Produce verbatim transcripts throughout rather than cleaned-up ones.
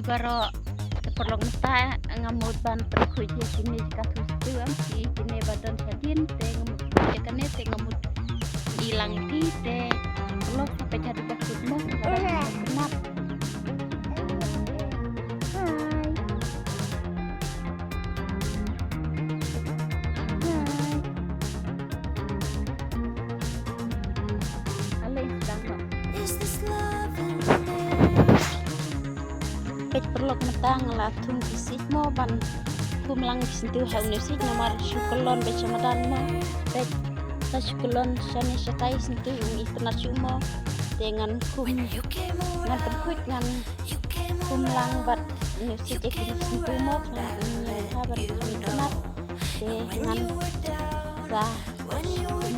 Baroh, te paralok mynta nga mut ban pynkhuid ïa kine ka tu tu am ki kine ba don shadien te nga mut ïa kane te nga mut i lang ki te paralok te peit haduh ba kut mo. Hi. Hi. Ale dang no. Peit paralok mynta nga la thung ki siej mo ban thung lang ki syntiew ha une u siej namar shu kyllon bad sha madan mo. Peit la shu kyllon shane shatai syntiew um itynnad shuh mo. Te ngan khum ngan pynkhuid ngan khum lang bad une u siej ïa ki syntiew mo khnang um ïa ha ban khum itynnad. Te ngan sa khum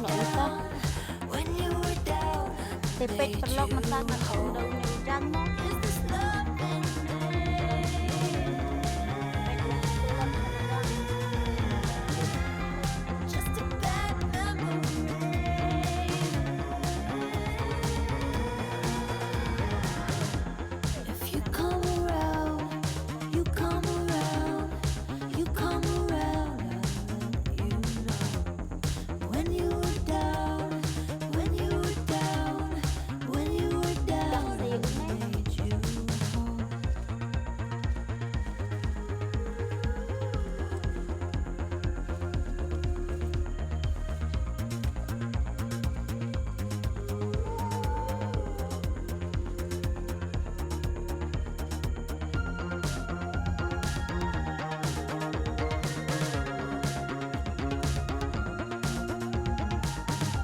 noh mynta. Te peit paralok mynta ngan khum da une u jang mo. If you come around, you come around, you come around, you know. When you were down, when you were down, when you were down, I made you whole.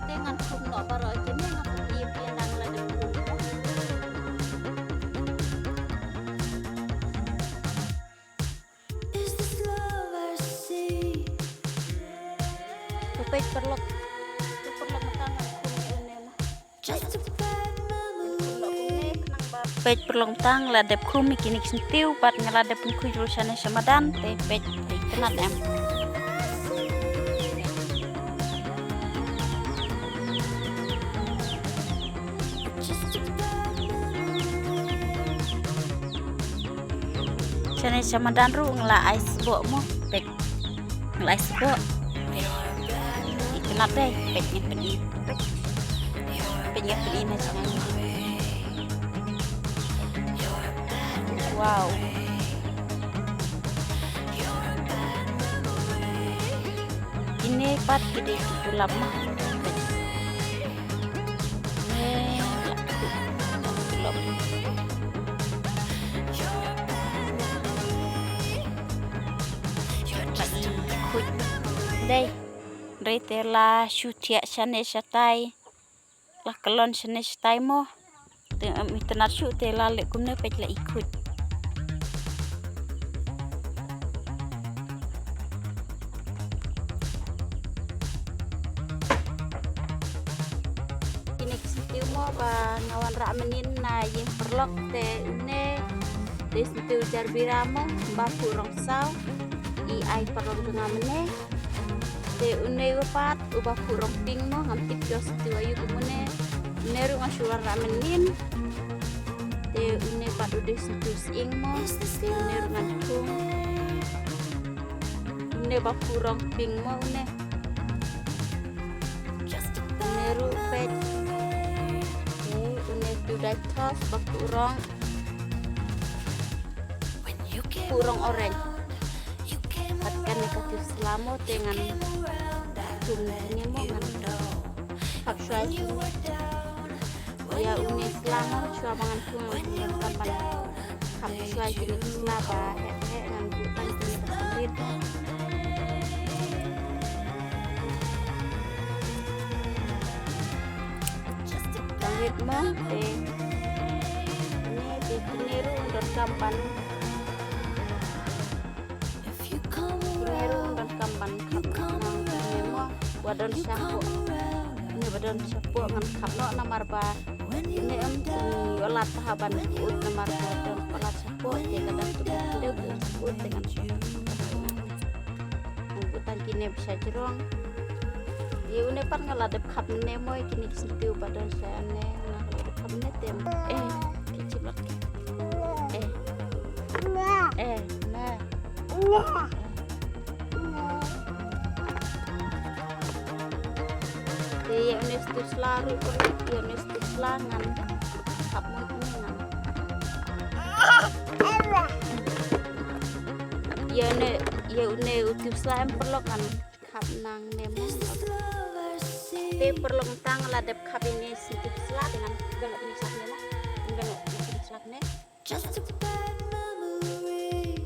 Te ngan khum noh baroh kine, ngan khum ïa phi ynda nga la dep khum. Is this love I see? To peit paralok. To paralok mynta ngan khum ïa une ma. Just a bad memory. Peit paralok mynta nga la dep khum ïa kine ki syntiew bad nga la dep pynkhuid ruh shane sha madan te peit te itynnad em. Shane sha madan ruh nga la ai sboh mo. Peit nga la ai sboh. Itynnad dei. Peit ngan peit. Peit. Peit ngan peit na shangai. Wow. Kine pat ki dei ki kulap ma. Dei, dei te la shu thiah shane shatai. La kyllon shane shatai mo. Te em itynnad shuh te la leh kumne peit la i khuid. Kine ki syntiew mo ba nga wanrah mynnin na ïing paralok te une dei syntiew jarbira mo ba phuh rong saw i ai paralok jong nga mynne. Te une u pat uba phuh rong pink mo ngam tip ïoh syntiew aïu kum une. Une ruh nga shu wanrah mynnin. Te une pat u dei syntiew sying mo. Te une ruh ngan thung. Une ba phuh rong pink mo une. Une ruh peit. Te une tu dai thos ba phuh rong. Phuh rong orange. Pat kane ka tu sla mo te ngan thung kine mo ngan khap shuwa. Ïa une sla mo shuwa ba ngan thung ngan thung ngan khap ban khap shuwa kine ki sla ba heh heh ngan buh tang kine ki rit. Tang rit mo te kine te kine ruh donkam ban Kine ruh donkam ban khap noh nang kine mo ba don shapoh. Kine ba don shapoh ngan khap noh namar ba kine em ïoh lad bha ban kut namar ba don palat shapoh te ka dang kut te ngan kut te ngan kut tang kine ba sha jrong. Ïa une pat nga la dep khap ne mo kine ki syntiew ba don sha ne nga la dep khap ne te. Eh, ki chim lak. Eh. Eh, na. Te ïa une u sla ruh, ïa une u sla ngan khap mo une ngan. Ïa une, ïa une u sla em paralok ngan khap nangne mo. Te paralok mynta nga la dep khap ïa une u sla te ngan, ngan ïa une u sla ne mo. Ngan ïa une u sla ne. Just a bad memory.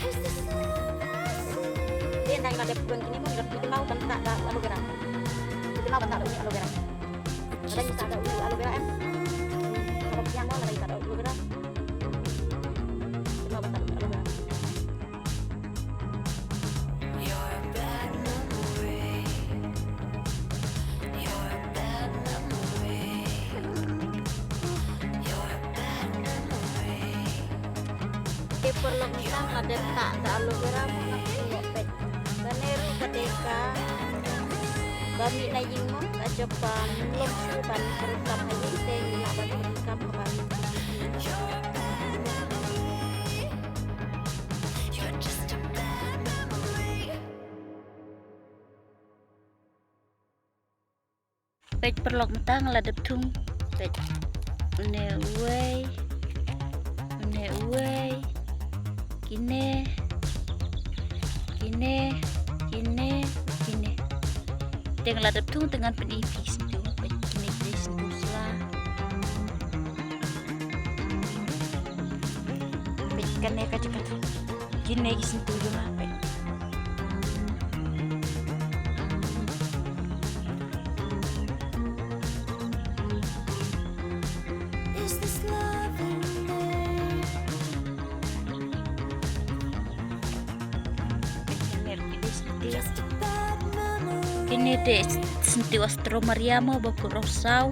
Is this love I see? Te nang ka dep pun kini pun, dep kini mau bentak da aloe vera. Kini mau bentak da aloe vera. Ada kita ada aloe vera em. Kalau yang mau ada kita ada aloe vera. Kini mau bentak da aloe vera. Te paralok mynta nga dep tah da aloe vera mo nga pynïoh peit. Kane ruh ka dei ka ba mih na ïing mo ka jop ba mynlong shuh ban pyndonkam ha ïing te ngi lah ban pyndonkam ha ba mih. Peit paralok mynta nga la dep thung. Peit. Une uwei. Une uwei. Kine. Kine. Kine. Kine. Te nga la dep thung te ngan pyni phi ki syntiew. Peit kine ki syntiew sla. Peit kane ka jaka. Kine ki syntiew jong nga peit. Is this love in there? Peit kine ki dei syntiew. Just a bad memory. Kine dei syntiew Astro Maria mo ba puro saw.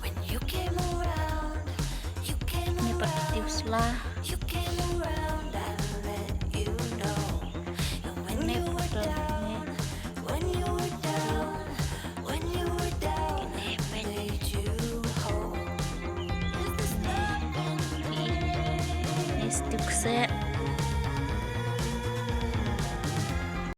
When you came around, you came around. Ni pat ti usla. You came around, I let you know. And when you were down, when you were down, when you were down, I made you whole. Is this love? Ni stuk se.